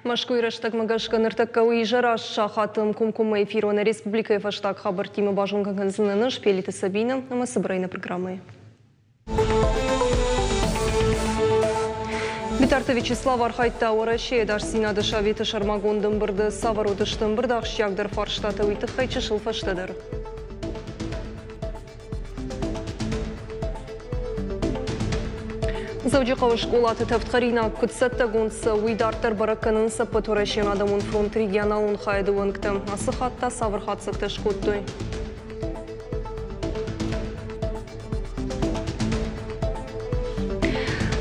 Мӕскуыйы рӕстӕгмӕ гӕсгӕ ныртӕккӕ у изӕр 8 сахаты. Комкоммӕ эфирон республикӕйы фӕстаг хабӕрттимӕ базонгӕ кӕндзынӕн ӕз, Пелиты Сабина, ӕмӕ цыбырӕй нӕ программӕйы. Битарты Вячеслав архайдта Уӕрӕсейы ӕдасдзинады советы сӕрмагонд ӕмбырды. Цавӕр уыдысты ӕмбырды ахсджиагдӕр фарстатӕ, уый тыххӕй чысыл фӕстӕдӕр. Дзӕуджыхъӕуы скъолаты тӕвдхӕринаг куыд цӕттӕгонд цӕуы, уый дарддӕр бӕрӕг кӕнынц Ӕппӕтуӕрӕсейон адӕмон фронты регионалон хайады уӕнгтӕ. Ацы хатт та цавӕр хатдзӕгтӕ скодтой?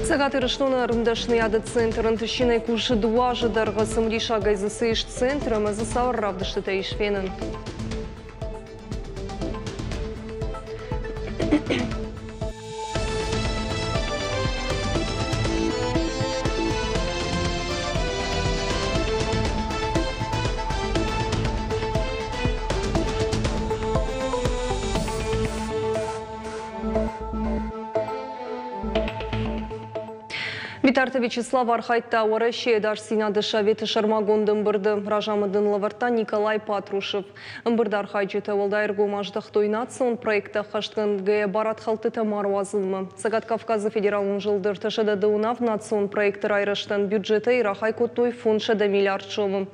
Цӕгат Ирыстоны ӕрмдӕсныйады центр ӕнтыстджынӕй кусы 2 азы дӕргъы. Цымыдисагӕй дзы цы ис центр ӕмӕ дзы цавӕр равдыстытӕ ис фенӕн? Битарты Вячеслав архайдта Уӕрӕсейы ӕдасдзинады советы сӕрмагонд ӕмбырды. Разамынд ын лӕвӕрдта Николай Патрушев. Ӕмбырды архайджытӕ уӕлдай ӕргом аздӕхтой национ проекттӕ ӕххӕстгӕнгӕйӕ барадхӕлдтытӕ ма руадзынмӕ. Цӕгат Кавказы федералон зылды 309 национ проекты райрӕзтӕн бюджетӕй рахай кодтой 500 миллиард сомы.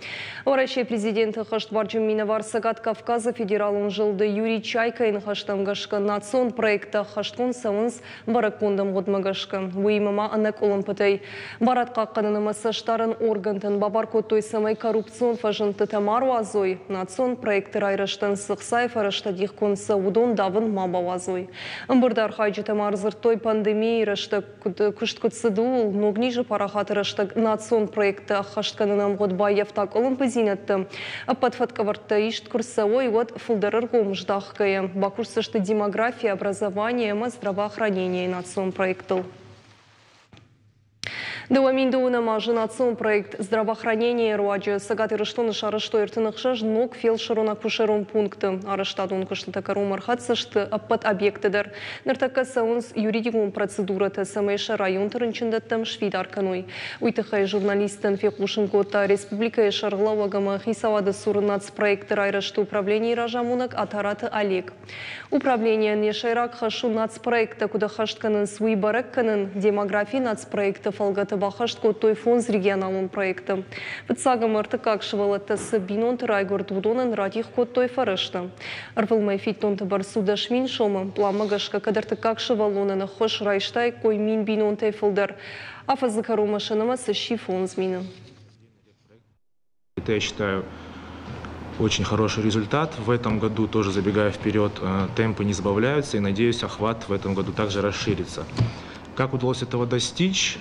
Уӕрӕсейы президенты ӕххӕстбарджын минӕвар Цӕгат Кавказы федералон зылды Юрий Чайкайы ныхӕстӕм гӕсгӕ национ проекттӕ ӕххӕстгонд цӕуынц бӕрӕггонд ӕмгъуыдмӕ гӕсгӕ. Уыимӕ ма ӕнӕкъуылымпытӕй барадхъахъхъӕнӕн ӕмӕ цӕстдарӕн органтӕн бабар кодтой, цӕмӕй коррупцион фӕзындтытӕ ма руадзой, национ проекты райрӕзтӕн цы хцайы фӕрӕзтӕ дихгонд цӕуы, уыдон давын ма бауадзой. Ӕмбырды архайджытӕ ма ӕрдзырдтой пандемийы рӕстӕг куыст куыд цыд, ууыл. Ног низы парахаты рӕстӕг национ проекттӕ ӕххӕст кӕныны ӕмгъуыд баййӕфта къуылымпыдзинӕдтӕ. Ӕппӕт фӕткӕвӕрдтӕ ист куы рцӕуой, уӕд фылдӕр ӕргом здахгӕйӕ бакусдзысты демография, образование ӕмӕ здравоохранение национ проекттыл. 2012 азы национ проект «Здравоохранение» руаджы Цӕгат Ирыстоны сарӕзтой 36 ног фелсырон-акушерон пункты. Арӕзтадон куыстытӕ кӕронмӕ ӕрхӕццӕ сты ӕппӕт объектты дӕр. Ныртӕккӕ цӕуынц юридикон процедурӕтӕ, цӕмӕй сӕ районты рынчындӕттӕм сфидар кӕной. Уый тыххӕй журналисттӕн фехъусын кодта республикӕйы сӕргълӕууӕг ӕмӕ хицауады цур нацпроектты райрӕзты управленийы разамонӕг Атараты Олег. Управленийӕн йӕ сӕйраг хӕс у нацпроекттӕ куыд ӕххӕст кӕнынц, уый бӕрӕг кӕнын. Демографийы нацпроекты фӕлгӕты баххӕст кодтой 5 регионалон проекты. Фыццаг ӕмӕ ӕртыккаг сывӕллӕттӕ цы бинонты райгуырд, уыдонӕн радих кодтой фӕрӕзтӕ. Ӕрвылмӕй фиддонты бӕрц у 10 000 сомы. Пъланмӕ гӕсгӕ кӕд ӕртыккаг сывӕллонӕн ӕххуыс райстаиккой 1000 бинонтӕй фылдӕр. Афӕдзы кӕронмӕ сӕ нымӕц сси 5000. Это, я считаю, очень хороший результат. В этом году, тоже забегая вперед, темпы не сбавляются, и, надеюсь, охват в этом году также расширится. Как удалось этого достичь?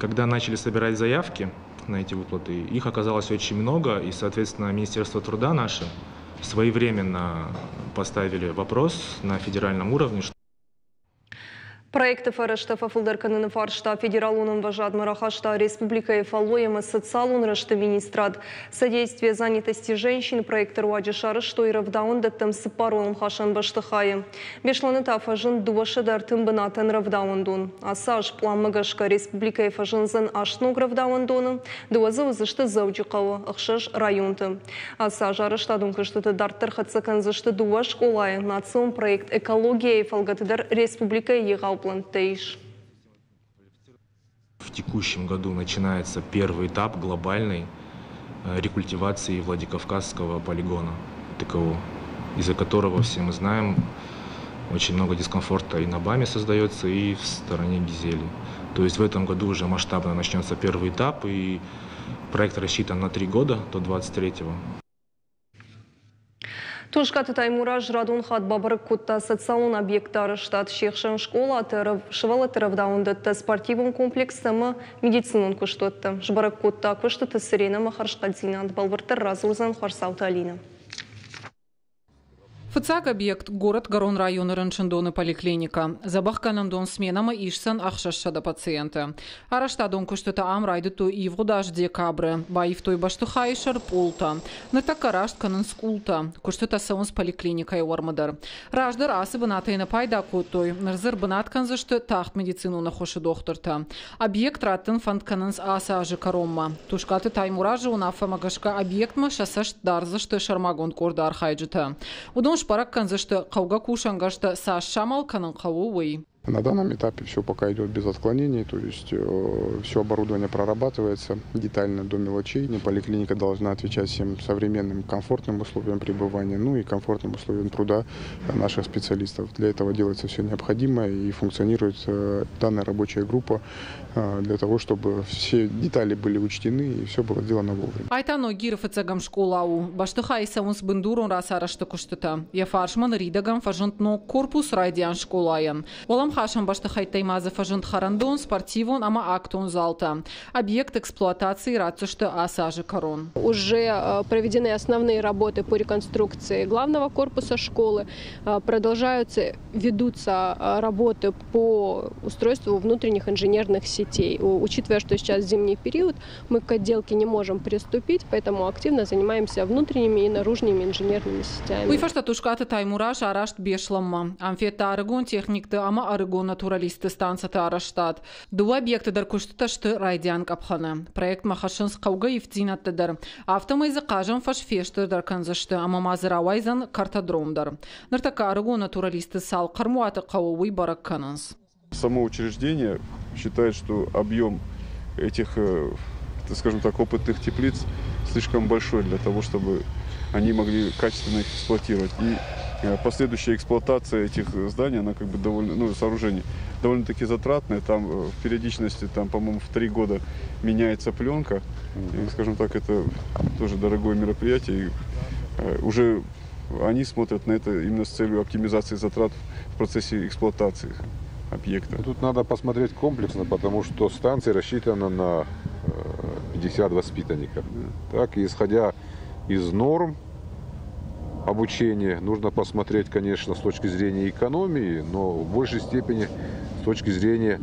Когда начали собирать заявки на эти выплаты, их оказалось очень много, и, соответственно, Министерство труда наше своевременно поставили вопрос на федеральном уровне. Проекты фӕрӕзтӕ фӕфылдӕр кӕныны фарста федералон ӕмвӕзадмӕ рахаста республикӕйы фӕллой ӕмӕ социалон рӕзты министрад. Содействие занятости женщин проекты руаджы сарӕзтой рӕвдауӕндӕттӕм 4 уӕлӕмхасӕн бӕстыхайы. Беслӕны та фӕзынд 230 бынатӕн рӕвдауӕндон. Ацы аз пъланмӕ гӕсгӕ республикӕйы фӕзындзӕн 8 ног рӕвдауӕндоны, 2 дзы уыдзысты Дзӕуджыхъӕуы, 6 районты. Ацы аз арӕзтадон куыстыты дарддӕр хӕццӕ кӕндзысты 2 скъолайы. Национ проект «Экология-йы фӕлгӕты дӕр республикӕйы егъау плӕнттӕ ис. В текущем году начинается первый этап глобальной рекультивации Владикавказского полигона ТКО, из-за которого, все мы знаем, очень много дискомфорта и на БАМе создается, и в стороне Гизели. То есть в этом году уже масштабно начнется первый этап, и проект рассчитан на 3 года, до 23-го. Тускъаты Таймураз радон хатт бабӕрӕг кодта социалон объектты арӕзтад, се хсӕн скъолаты, сывӕллӕтты рӕвдауӕндӕттӕ, спортивон комплекстӕ ӕмӕ медицинон куыстуӕттӕ. Сбӕрӕг кодта куыстыты цырен ӕмӕ хӕрзхъӕддзинад. Бӕлвырддӕр радзурдзӕн Хуарцауты Алинӕ. Фыццаг объект Горӕтгӕрон районы рынчындоны поликлиникӕ. Дзӕбӕхгӕнӕндон сменӕмӕ исдзӕн 600 пациенты. Арӕзтадон куыстытӕ ам райдыдтой ивгъуыд аз декабры. Баивтой бӕстыхайы сӕр пъолтӕ. Ныртӕккӕ раст кӕнынц къултӕ. Куыстытӕ цӕуынц поликлиникӕйы уӕрмы дӕр. Раздӕр ацы бынатӕй нӕ пайда кодтой, ныр дзы ӕрбынат кӕндзысты тагъд медицинон ӕххуысы дохтыртӕ. Объект раттын фӕнд кӕнынц ацы азы кӕронмӕ. Тускъаты Таймуразы уынаффӕмӕ гӕсгӕ объектмӕ сӕ цӕст дардзысты сӕрмагонд къорды архайджытӕ. Уыдон сбӕрӕг кӕндзысты, хъӕугӕ кусӕнгӕрзтӕ цас самал кӕнын хъӕуы, уый. На данном этапе все пока идет без отклонений, то есть все оборудование прорабатывается детально до мелочей. Поликлиника должна отвечать всем современным комфортным условиям пребывания, ну и комфортным условиям труда наших специалистов. Для этого делается все необходимое и функционирует данная рабочая группа для того, чтобы все детали были учтены и все было сделано вовремя. Ай та Ногиры фыццӕгӕм скъола у. Бӕстыхайы цӕуынц бындурон рацарӕзты куыстытӕ. Йӕ фарсмӕ ныридӕгӕн фӕзынд ног корпус райдиан скъолайӕн. Уӕлӕмхасӕн бӕстыхӕйттӕй ма дзы фӕзынд хӕрӕндон, спортивон ӕмӕ актон залтӕ. Объект эксплуатацийы ратдзысты ацы азы кӕрон. Уже проведены основные работы по реконструкции главного корпуса школы. Продолжаются, ведутся работы по устройству внутренних инженерных сетей. Учитывая, что сейчас зимний период, мы к отделке не можем приступить, поэтому активно занимаемся внутренними и наружными инженерными сетями. Уый фӕстӕ Тускъаты Таймураз араст Беслӕнмӕ. Ам федта ӕрыгон техникты ӕмӕ ӕрыгон натуралистты станцӕты арӕзтад. Дыууӕ объекты дӕр куыстытӕ сты райдиан къӕпхӕны. Проектмӕ хӕссынц хъӕугӕ ивддзинӕдтӕ дӕр. Афтӕмӕй дзы хъазӕн фӕз фестырдӕр кӕндзысты ӕмӕ ма дзы рауайдзӕн картодром дӕр. Ныртӕккӕ ӕрыгон натуралистты цал хъӕрмуаты хъӕуы, уый бӕрӕг кӕнынц. Само учреждение считает, что объем этих, скажем так, опытных теплиц слишком большой для того, чтобы они могли качественно их эксплуатировать. И последующая эксплуатация этих зданий, она как бы довольно, ну, сооружений, довольно-таки затратная. Там в периодичности, там, по-моему, в 3 года меняется пленка. И, скажем так, это тоже дорогое мероприятие. И уже они смотрят на это именно с целью оптимизации затрат в процессе эксплуатации объекта. Тут надо посмотреть комплексно, потому что станция рассчитана на 50 воспитанников. Так, и исходя из норм обучения, нужно посмотреть, конечно, с точки зрения экономии, но в большей степени с точки зрения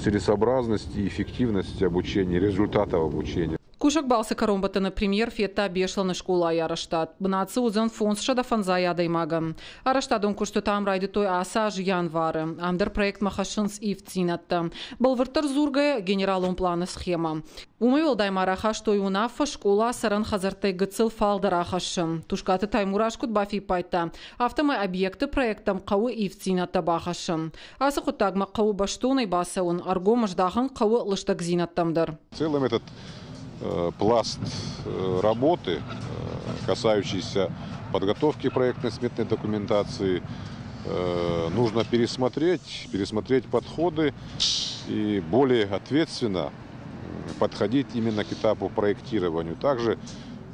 целесообразности и эффективности обучения, результатов обучения. Кусӕг балцы кӕронбӕттӕны премьер федта Беслӕны скъолайы арӕзтад. Бынат дзы уыдзӕн 550 адӕймагӕн. Арӕзтадон куыстытӕ ам райдыдтой ацы аз январы. Ам дӕр проектмӕ хӕссынц ивддзинӕдтӕ. Бӕлвырддӕр дзургӕйӕ, генералон планы схемӕ. Уымӕй уӕлдай ма рахастой уынаффӕ скъола цӕрӕн хӕдзӕрттӕй гыццыл фалдӕр ахӕссын. Тускъаты Таймураз куыд бафиппайдта, афтӕмӕй объекты проекттӕм хъӕуы ивддзинӕдтӕ бахӕссын. Ацы хъуыддагмӕ хъӕуы бӕстонӕй бацӕуын, ӕргом здахын хъӕуы лыстӕгдзинӕдтӕм дӕр. В целом этот пласт работы, касающийся подготовки проектно-сметной документации, нужно пересмотреть, пересмотреть подходы и более ответственно подходить именно к этапу проектирования. Также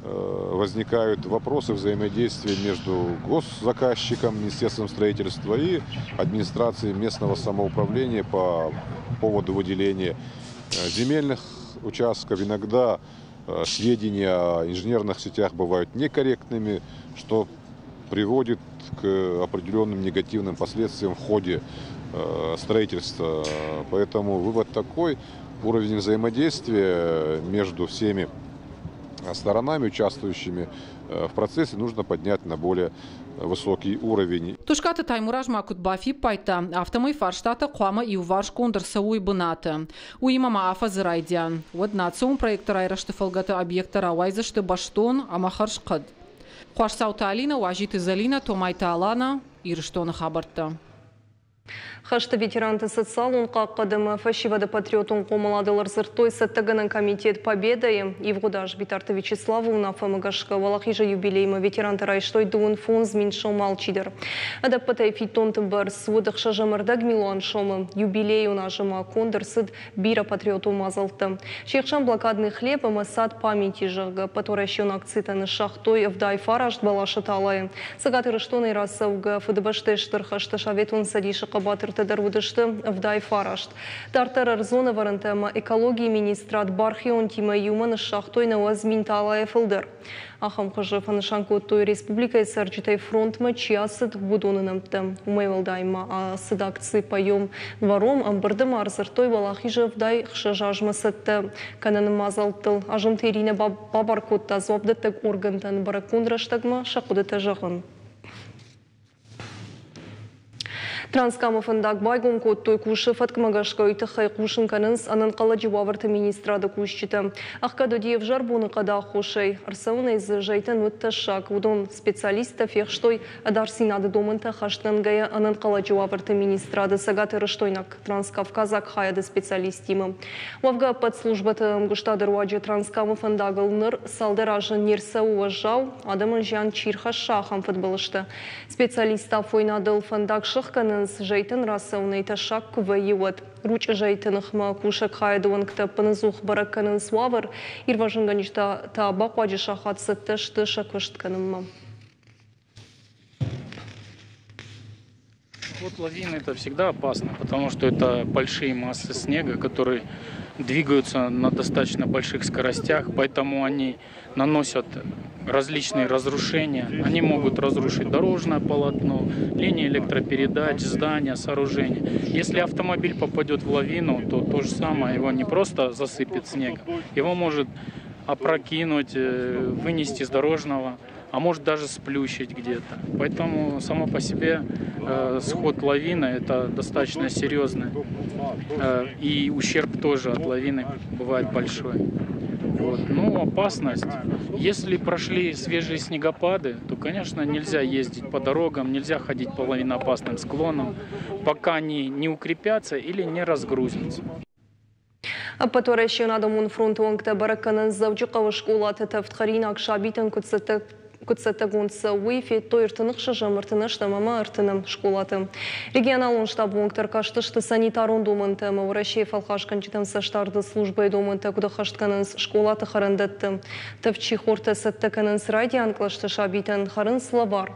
возникают вопросы взаимодействия между госзаказчиком, Министерством строительства и администрацией местного самоуправления по поводу выделения земельных участков. Иногда сведения о инженерных сетях бывают некорректными, что приводит к определенным негативным последствиям в ходе строительства. Поэтому вывод такой: уровень взаимодействия между всеми сторонами, участвующими в процессе, нужно поднять на более высокий уровень. Тускъаты Таймураз ма куыд бафиппайдта, афтӕмӕй фарстатӕ хъуамӕ иуварсгонд ӕрцӕуой бынаты. Уыимӕ ма афӕдзы райдиан. Уӕд национ проекты райрӕзты фӕлгӕты объекттӕ рауайдзысты бӕстон ӕмӕ хӕрзхъӕд. Хуасдзауты Алина, Уазиты Залина, Томайты Алана, Ирыстоны хабӕрттӕ. Хӕсты ветеранты социалон хъахъхъӕд ӕмӕ фӕсивӕды патриотон хъомыладыл ӕрдзырдтой цӕттӕгӕнӕн комитет «Победа-йы». Ивгъуыд аз Битарты Вячеславы уынаффӕмӕ гӕсгӕ Уӕлахизы юбилеймӕ ветеранты райстой 55 000 сомы алчидӕр. Ӕдӕппӕтӕй фиддонты бӕрц уыд 6,25 милуан сомы. Юбилейон азы ма конд ӕрцыд бирӕ патриотон мадзӕлттӕ. Се хсӕн «Блокадный хлеб» ӕмӕ «Сад памяти», зӕгъгӕ, ӕппӕтуӕрӕсеон акцитӕ, ныссагътой 79 бӕласы талайы. Цӕгат Ирыстонӕй рацӕугӕ, Фыдыбӕстӕйы Стыр хӕсты Советон Цӕдисы хъӕбатыртӕ дӕр уыдысты 79. Дарддӕр ӕрдзон ӕвӕрӕнтӕ ӕмӕ экологийы министрад бархионтимӕ иумӕ ныссагътой 90 000 талайӕ фылдӕр. Ахӕм хуызы фӕнысан кодтой республикӕйы цӕрджытӕй фронтмӕ чи ацыд, уыдоны нӕмттӕ. Уымӕй уӕлдай ма ацыд акци «Поем двором». Ӕмбырды ма ӕрдзырдтой Уӕлахизы 76 азмӕ цӕттӕ кӕныны мадзӕлттыл. Азымты Иринӕ бабар кодта дзуапдӕттӕг органтӕн бӕрӕггонд рӕстӕгмӕ сӕ хъуыдытӕ зӕгъын. Транскамы фӕндаг байгом кодтой кусы фӕткмӕ гӕсгӕ, уый тыххӕй хъусын кӕнынц ӕнӕнхъӕлӕджы уавӕрты министрады кусджытӕ. Ӕхгӕд уыди ӕвзӕр боныхъӕды аххосӕй. Ӕрцӕуынӕй дзы зӕйтӕн уыд тӕссаг. Уыдон специалисттӕ фехстой ӕдасдзинады домӕнтӕ хӕстгӕнгӕйӕ ӕнӕнхъӕлӕджы уавӕрты министрады цӕгатирыстойнаг транскавказаг хайады специалисттимӕ. Уӕвгӕ ӕппӕт службӕты ӕмгуыстады руаджы Транскамы фӕндагыл ныр цалдӕр азы не рцӕуы уӕззау, адӕмӕн зиан чи рхӕсса, ахӕм фыдбылызтӕ. Специалисттӕ афойнадыл фӕндаг сӕхгӕнынц, зӕйтӕн рацӕуынӕй тӕссаг куы вӕййы, уӕд. Ручъы зӕйты ныхмӕ кусӕг хайады уӕнгтӕ ӕппынӕдзух бӕрӕг кӕнынц уавӕр, ирвӕзынгӕнджытӕ та бахъуаджы сахат цӕттӕ сты сӕ куыст кӕнынмӕ. Вот лавины это всегда опасно, потому что это большие массы снега, которые двигаются на достаточно больших скоростях, поэтому они наносят различные разрушения. Они могут разрушить дорожное полотно, линии электропередач, здания, сооружения. Если автомобиль попадет в лавину, то то же самое, его не просто засыпет снегом, его может опрокинуть, вынести с дорожного, а может даже сплющить где-то. Поэтому само по себе сход лавины это достаточно серьезный. И ущерб тоже от лавины бывает большой. Вот. Ну, опасность. Если прошли свежие снегопады, то, конечно, нельзя ездить по дорогам, нельзя ходить по лавиноопасным склонам, пока они не укрепятся или не разгрузятся. Ӕппӕтуӕрӕсейон адӕмон фронты уӕнгтӕ бӕрӕг кӕнынц Дзӕуджыхъӕуы скъолаты тӕвд хӕринаг сабитӕн куыд цӕттӕгонд цӕуы, уый федтой 36-ӕм, 38-ӕм ӕмӕ 30-ӕм скъолаты. Регионалон штабы уӕнгтӕ ӕркастысты санитарон домӕнтӕ ӕмӕ Уӕрӕсейы фӕлхасгӕнджытӕм цӕстдарды службӕйы домӕнтӕ куыд ӕххӕст кӕнынц скъолаты хӕрӕндӕтты. Тӕвд сихортӕ цӕттӕ кӕнынц райдиан кълӕсты сабитӕн, хӕрынц лӕвар.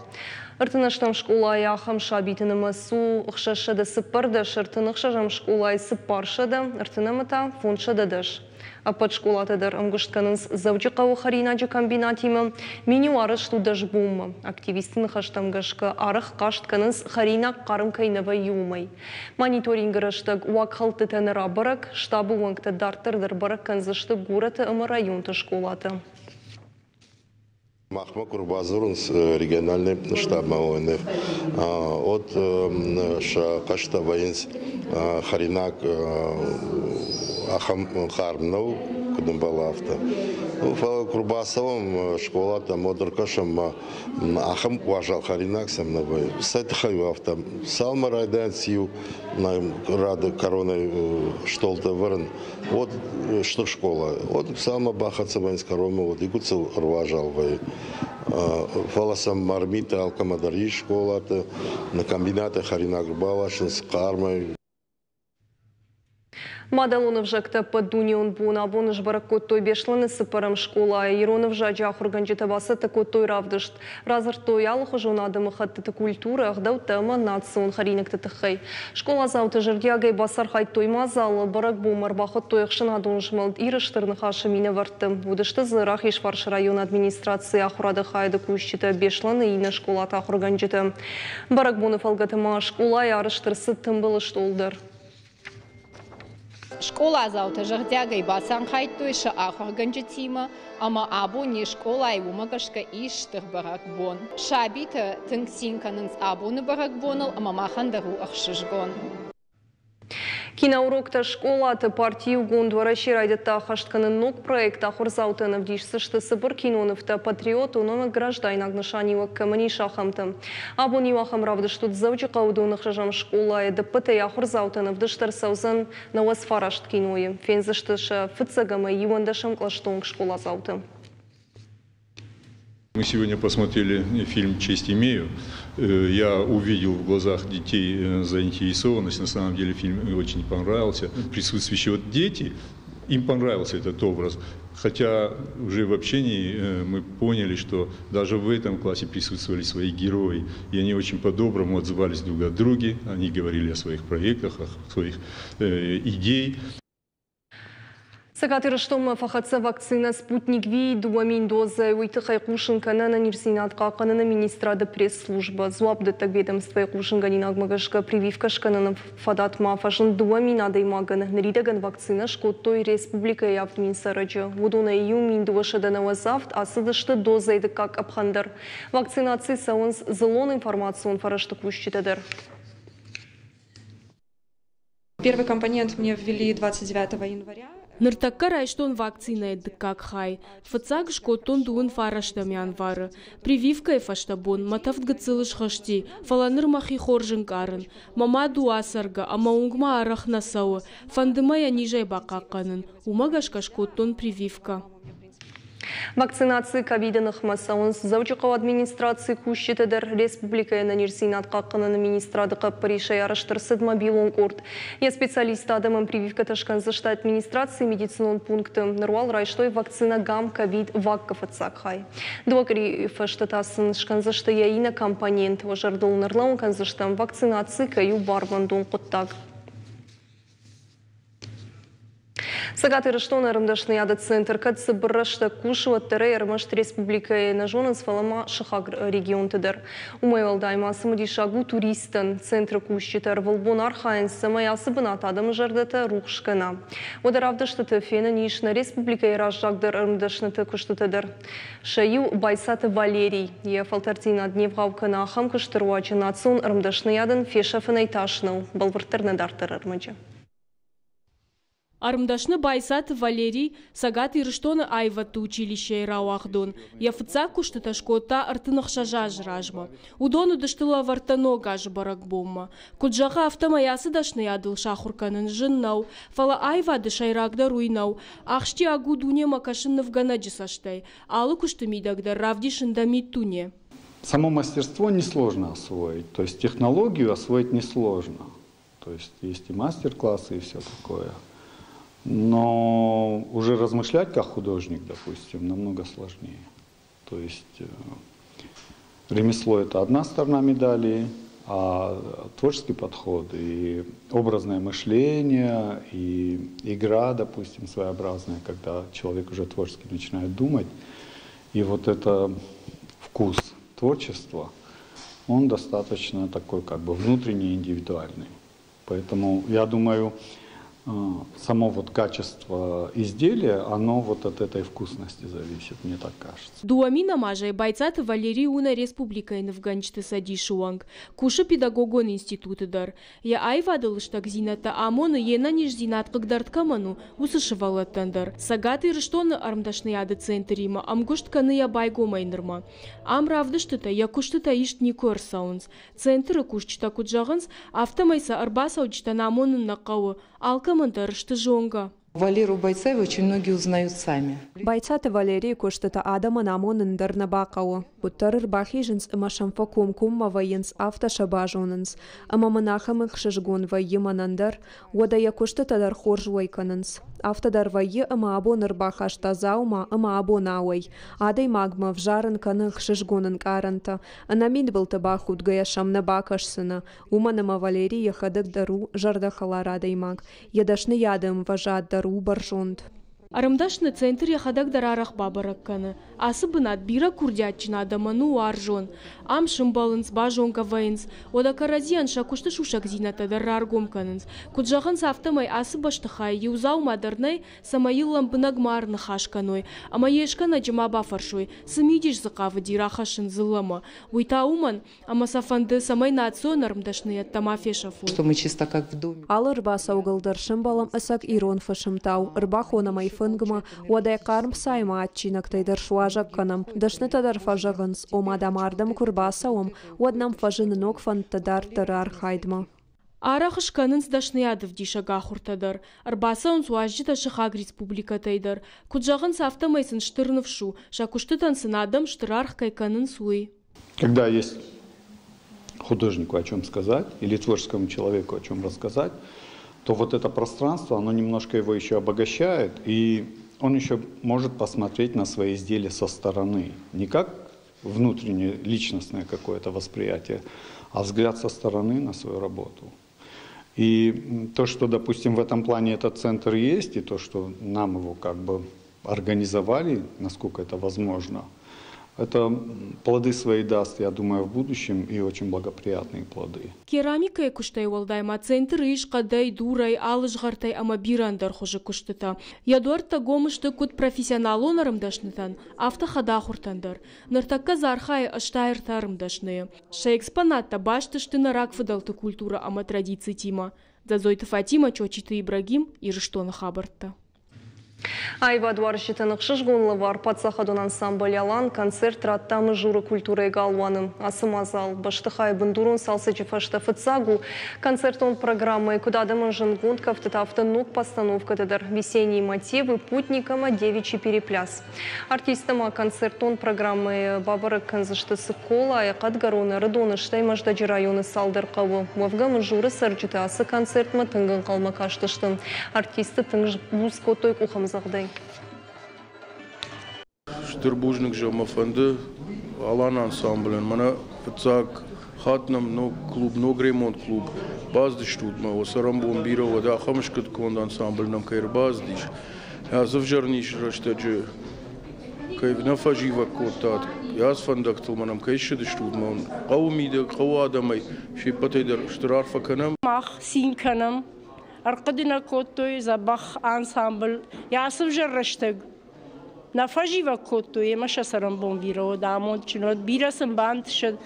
38-ӕм скъолайы ахӕм сабиты нымӕц у 614, 36-ӕм скъолайы 400, 30-ӕмы та 510. Ӕппӕт скъолатӕ дӕр ӕмгуыст кӕнынц Дзӕуджыхъӕуы хӕринаджы комбинатимӕ. Меню арӕзт у 10 бонмӕ. Активистты ныхӕстӕм гӕсгӕ арӕх хъаст кӕнынц, хӕринаг хъарм кӕй нӕ вӕййы, уымӕй. Мониторингы рӕстӕг уагхӕлдтытӕ нӕ рабӕрӕг, штабы уӕнгтӕ дарддӕр дӕр бӕрӕг кӕндзысты горӕты ӕмӕ районты скъолаты. Махмӕ куы рбадзурынц региональный штабмӕ ОНФ, от сӕ хъӕстӕ вӕййынц хӕринаг ахӕм хъарм нӕу, куыд ӕмбӕлы, афтӕ. Фӕлӕ куы рбацӕуӕм скъолатӕм, уӕд ӕркӕсӕм ахӕм уазал хӕринаг сӕм нӕ вӕййы. Цӕй тыххӕй у афтӕ? Цалынмӕ райдайынц иу рады кӕронӕй столтӕ ӕвӕрын, уӕд стыр скъола, уӕд цалынмӕ бахӕццӕ вӕййынц кӕронмӕ, уӕд игуыцыл ӕруазал вӕййы. Фӕлӕ сӕм мармитӕ алкӕмӕ дӕр ис скъолаты, на комбинаты хӕринаг ӕрбаласынц хъармӕй. Мадӕлон ӕвзӕгты ӕппӕтдунеон бон абон сбӕрӕг кодтой Беслӕны цыппӕрӕм скъолайы. Ирон ӕвзаджы ахуыргӕнджытӕ бацӕттӕ кодтой равдыст. Радзырдтой алыхуызон адӕмыхӕттыты культурӕ, ӕгъдӕуттӕ ӕмӕ национ хӕринӕгты тыххӕй. Скъоладзаутӕ зӕрдиагӕй бацархайдтой мадзалы. Бӕрӕгбонмӕ ӕрбахуыдтой ӕхсӕнадон змӕлд Иры Стыр Ныхасы минӕвӕртты. Уыдысты дзы Рахизфарсы районы администрацийы ахуырады хайады кусджытӕ, Беслӕны иннӕ скъолаты ахуыргӕнджытӕ. Бӕрӕгбоны фӕлгӕты ма скъолайы арӕзт ӕрцыд тымбыл стъол дӕр. Скъоладзаутӕ зӕрдиагӕй бацархайдтой сӕ ахуыргӕнджытимӕ ӕмӕ абон не скъолайы уымӕ гӕсгӕ ис стыр бӕрӕгбон. Сабитӕ тынг цин кӕнынц абоны бӕрӕгбоныл ӕмӕ махӕн дӕр у ӕхсызгон. Киноуроктӕ скъолаты парти Иугонд Уӕрӕсе райдыдта ӕххӕст кӕнын ног проект. Ахуырдзаутӕн ӕвдисдзысты цыбыр кинонывтӕ патриотон ӕмӕ граждайнаг нысаниуӕг кӕмӕн ис, ахӕмтӕ. Абон иу ахӕм равдыст уыд Дзӕуджыхъӕуы донӕхсӕзӕм скъолайы. Ӕдӕппӕтӕй ахуырдзаутӕн ӕвдыст ӕрцӕудзӕн 99 кинойы. Фендзысты сӕ фыццаг ӕмӕ 11-ӕм кълӕсты онг скъоладзаутӕ. Мы сегодня посмотрели фильм «Честь имею». Я увидел в глазах детей заинтересованность. На самом деле фильм очень понравился. Присутствующие вот дети, им понравился этот образ. Хотя уже в общении мы поняли, что даже в этом классе присутствовали свои герои, и они очень по-доброму отзывались друг о друге, они говорили о своих проектах, о своих идеях. Цӕгат Ирыстонмӕ фӕхӕццӕ вакцинӕ «Спутник Ви» 2000 дозӕ. Уый тыххӕй хъусын кӕны ӕнӕниздзинад хъахъхъӕныны министрады пресс-службӕ. Дзуапдӕттӕг ведомствойы хъусынгӕнинагмӕ гӕсгӕ прививкӕ скӕныны фадат ма фӕзынд 2000 адӕймагӕн. Ныридӕгӕн вакцинӕ скодтой республикӕйы 7000 цӕрӕджы. Уыдонӕй 1297 ацыдысты дозӕйы дыккаг къӕпхӕн дӕр. Вакцинаци цӕуынц дзыллон информацион фӕрӕзты кусджытӕ дӕр. Первый компонент мне ввели 29 января. Ныртӕккӕ райстон вакцинӕйы дыккаг хай. Фыццаг скодтон 29 январы. Прививкӕйы фӕстӕ бон мӕ тӕвд гыццыл схызти, фӕлӕ ныр мӕхи хорз ӕнкъарын. Мӕ мад у ацӕргӕ ӕмӕ уынгмӕ арӕх нӕ цӕуы. Фӕнды мӕ йӕ низӕй бахъахъхъӕнын. Уымӕ гӕсгӕ скодтон прививкӕ. Вакцинаци ковиды ныхмӕ цӕуынц Дзӕуджыхъӕуы администрацийы кусджытӕ дӕр. Республикӕйы ӕнӕниздзинад хъахъхъӕныны министрады хъӕппӕрисӕй арӕзт ӕрцыд мобилон къорд. Йӕ специалисттӕ адӕмӕн прививкӕтӕ скӕндзысты администрацийы медицинон пункты. Ныр уал райстой вакцинӕ Гам ковид ваккы фыццаг хай. Дыууӕ къуырийы фӕстӕ та сын скӕндзысты йӕ иннӕ компонент. Уӕ зӕрдыл ын ӕрлӕууын кӕндзыстӕм, вакцинаци кӕй у барвӕндон хъуыддаг. Цӕгат Ирыстоны ӕрмдӕсныйады центр кӕд цыбыр рӕстӕг кусы, уӕддӕр ӕй ӕрмӕст республикӕйы нӕ зонынц, фӕлӕ ма сыхаг регионты дӕр. Уымӕй уӕлдай ма цымыдисаг у туристтӕн. Центры кусджытӕ ӕрвылбон архайынц, цӕмӕй ацы бынат адӕмы зӕрдӕтӕ рухс кӕна. Уӕдӕ равдыстыты фенӕн ис нӕ республикӕйы раззагдӕр ӕрмдӕсныты куыстытӕ дӕр. Сӕ иу Байцаты Валерий. Йӕ фӕлтӕрддзинад не вгъау кӕны ахӕм куысты руаджы национ ӕрмдӕсныйадӕн фесӕфынӕй тас нӕу. Бӕлвырддӕр нӕ дарддӕр ӕрмӕджы. Ӕрмдӕсны Байцаты Валерий Цӕгат Ирыстоны аивӕдты училищейы рауагъдон. Йӕ фыццаг куыстытӕ скодта 36 азы размӕ. Уыдон уыдысты лӕвӕрттӕ Ног азы бӕрӕгбонмӕ. Куыд зӕгъы, афтӕмӕй ацы дӕсныйадыл сахуыр кӕнын зын нӕу, фӕлӕ аивады сӕйрагдӕр уый нӕу. Ахсджиаг у дунемӕ кӕсын нывгӕнӕджы цӕстӕй. Алы куысты мидӕг дӕр равдисын дӕ миддуне. Само мастерство несложно освоить, то есть технологию освоить несложно. То есть есть и мастер-классы, и все такое. Но уже размышлять как художник, допустим, намного сложнее. То есть ремесло – это одна сторона медали, а творческий подход и образное мышление, и игра, допустим, своеобразная, когда человек уже творчески начинает думать, и вот это вкус творчества, он достаточно такой как бы внутренний, индивидуальный. Поэтому, я думаю, само вот качество изделия, оно вот от этой вкусности зависит, мне так кажется. 2000 азӕй Байцаты Валерий у нӕ республикӕйы нывгӕнджыты цӕдисы уӕнг. Кусы педагогон институты дӕр. Йӕ аивады лыстӕгдзинӕдтӕ амоны, йе нӕниздзинад хъыгдард кӕмӕн у, уыцы сывӕллӕттӕн дӕр. Цӕгат Ирыстоны ӕрмдӕсныйады центримӕ ӕмгуыст кӕны йӕ байгомӕй нырмӕ. Ам равдыстытӕ йӕ куыстытӕ ист никуы ӕрцӕуынц. Центры кусджытӕ куыд зӕгъынц, афтӕмӕй сӕ ӕрбацӕуджытӕн амонын нӕ хъӕуы. Алкӕмӕн дӕр сты зонгӕ. Валеру Байцаева очень многие узнают сами. Байцаты Валерийы куыстытӕ адӕмӕн амонын дӕр нӕ бахъӕуы. Куыддӕр ӕрбахизынц ӕмӕ сӕм фӕкомкоммӕ вӕййынц, афтӕ сӕ базонынц. Ӕмӕ мын ахӕм ӕхсызгон вӕййы мӕнӕн дӕр. Уӕдӕ йӕ куыстытӕ дӕр хорз уӕй кӕнынц. Афтӕ дӕр вӕййы, ӕмӕ абон ӕрбахаста дзаума ӕмӕ абон ауӕй. Адӕймагмӕ ӕвзарын кӕны ӕхсызгон ӕнкъарӕнтӕ. Ӕнӕ мидбылты бахудгӕйӕ сӕм нӕ бакӕсдзынӕ. Уымӕн ӕмӕ Валерий йӕхӕдӕг дӕр у зӕрдӕхӕлар адӕймаг. Йӕ дӕсныйады ӕмвӕзад дӕр у бӕрзонд. Ӕрмдӕсны центр йӕхӕдӕг дӕр арӕх бабӕрӕг кӕны. Ацы бынат бирӕ курдиатджын адӕмӕн у уарзон. Ам сымбӕлынц, базонгӕ вӕййынц, уӕдӕ кӕрӕдзийӕн сӕ куысты сусӕгдзинӕдтӕ дӕр раргом кӕнынц. Куыд зӕгъынц, афтӕмӕй ацы бӕстыхайы иу дзаума дӕр нӕй, цӕмӕй йыл лӕмбынӕг ма ӕрныхас кӕной ӕмӕ йе скӕнӕджы ма бафӕрсой, цы мидис дзы хъавыди рахӕссын дзыллӕмӕ. Уый та уымӕн, ӕмӕ сӕ фӕнды, цӕмӕй национ ӕрмдӕсныйӕдтӕ ма фесӕфой. Алы ӕрбацӕуӕгыл дӕр сӕмбӕлӕм ӕцӕг ирон фысымтау, ӕрбахонӕм ӕй фынгмӕ, уӕдӕ хъарм цаймӕ адджинӕгтӕй дӕр суазӕг кӕнӕм. Дӕснытӕ дӕр фӕзӕгъынц, ома дам ардӕм куы ӕрбацӕуӕм, уӕд нӕм фӕзыны ног фӕндтӕ дарддӕры архайдмӕ. Арӕх скӕнынц дӕсныйадӕвдисӕг ахуыртӕ дӕр. Ӕрбацӕуынц уазджытӕ сыхаг республикӕтӕй дӕр. Куыд зӕгъынц, афтӕмӕй сын стыр ныфс у, сӕ куыстытӕн сын адӕм стыр аргъ кӕй кӕнынц, уый. Когда есть художнику о чем сказать или творческому человеку о чем рассказать, то вот это пространство, оно немножко его еще обогащает, и Он еще может посмотреть на свои изделия со стороны. Не как внутреннее личностное какое-то восприятие, а взгляд со стороны на свою работу. И то, что, допустим, в этом плане этот центр есть, и то, что нам его как бы организовали, насколько это возможно, это плоды свои даст, я думаю, в будущем, и очень благоприятные плоды. Керамикӕйы куыстӕй уӕлдай ма центры ис хъӕдӕй, дурӕй, алы згъӕртӕй ӕмӕ бирӕ ӕндӕр хуызы куыстытӕ. Йӕ дуӕрттӕ гом сты куыд профессионалон ӕрмдӕснытӕн, афтӕ хӕдахуыртӕн дӕр. Ныртӕккӕ дзы архайы 83 ӕрмдӕсныйы. Сӕ экспонаттӕ баст сты нӕ рагфыдӕлты культурӕ ӕмӕ традицитимӕ. Дзӕдзойты Фатимӕ, Чочиты Ибрагим, Ирыстоны хабӕрттӕ. Аивадуарзджытӕн ӕхсызгон лӕвар: паддзахадон ансамбль «Алан» концерт радта Мызуры культурӕйы галуаны. Ацы мадзал бӕстыхайы бындурон цалцӕджы фӕстӕ фыццаг у. Концертон программӕйы куыд адӕмӕн зындгонд кӕфтытӕ, афтӕ ног постановкӕтӕ дӕр: «Весенние мотивы», «Путник» ӕмӕ «Девичий перепляс». Артисттӕ ма концертон программӕйы бабӕрӕг кӕндзысты Цыколайы, Хъӕдгӕроны, Ӕрыдоны, стӕй Мӕздӕджы районы цалдӕр хъӕуы. Уӕвгӕ Мызуры цӕрджытӕ ацы концертмӕ тынг ӕнхъӕлмӕ кастысты. Артистты тынг буц кодтой къухӕмдзӕгъдӕй. Стыр бузныг зӕгъ мӕ фӕнды Алан ансамблӕн. Мӕнӕ фыццаг хатт нӕм ног клуб, ног ремонт клуб бацыдыстут мӕ уӕ цӕрӕнбон бирӕ уӕд, ахӕм скъуыдконд ансамбль нӕм кӕй ӕрбацыдис. Ацы ӕвзӕр низы рӕстӕджы кӕй нӕ фӕзивӕг кодтат, ацы фӕндӕгтыл мӕнӕм кӕй ссыдыстут, мӕ хъӕуы мидӕг, хъӕуы адӕмӕй се ппӕтӕй дӕр стыр арфӕ кӕнӕм. Мах цин кӕнӕм, ӕрхъуыды нӕ кодтой дзӕбӕх ансамбль. Йӕ ацы ӕвзӕр рӕстӕг нӕ фӕзивӕг кодтой, ӕмӕ сӕ цӕрӕнбон бирӕ уыд, амондджын уӕд, бирӕ сын бантысӕд.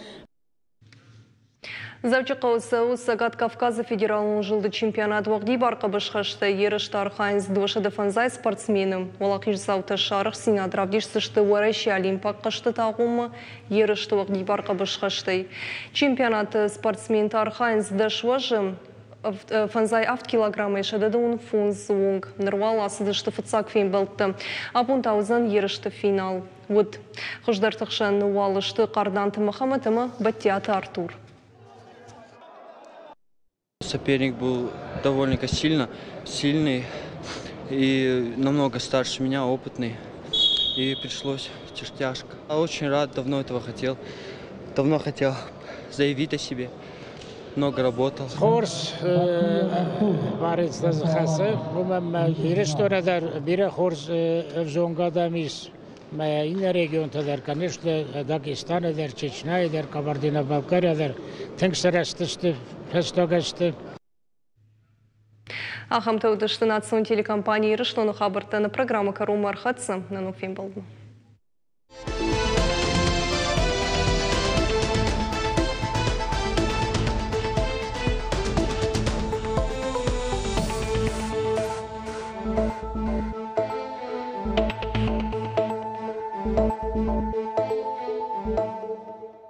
Дзӕуджыхъӕуы цӕуы Цӕгат Кавказы федералон зылды чемпионат уӕгъдибар хъӕбысхӕстӕй. Ерысты архайынц 205 спортсмены. Уӕлахиздзаутӕ сӕ арӕхстдзинад равдисдзысты Уӕрӕсейы Олимпаг хъӕзтыты агъоммӕ ерысты уӕгъдибар хъӕбысхӕстӕй. Чемпионаты спортсментӕ архайынц 10 уӕзы, 57 килограммӕй 115 онг. Ныр уал ацыдысты фыццаг фембӕлдтӕ. Абон та уыдзӕн ерысты финал. Уыд. Хуыздӕрты хсӕн уал сты Хъарданты Мӕхӕмӕт ӕмӕ Бӕттиаты Артур. Соперник был довольно сильный и намного старше меня, опытный. И пришлось тяжко. Очень рад, давно этого хотел. Давно хотел заявить о себе. Много работал. Хорз барец хӕцы, уымӕн Ирыстоны дӕр бирӕ хорз ӕвзонг адӕм ис. Мӕ иннӕ регионтӕ дӕр, конечно, Дагестаны дӕр, Чечняйы дӕр, Кабардино-Балкария дӕр тынг сырӕзтысты фӕстаг азты. Ахӕмтӕ уыдысты национ телекомпани Ирыстоны хабӕрттӕ. Нӕ программӕ кӕронмӕ ӕрхӕццӕ. Нӕ ног фембӕлдмӕ.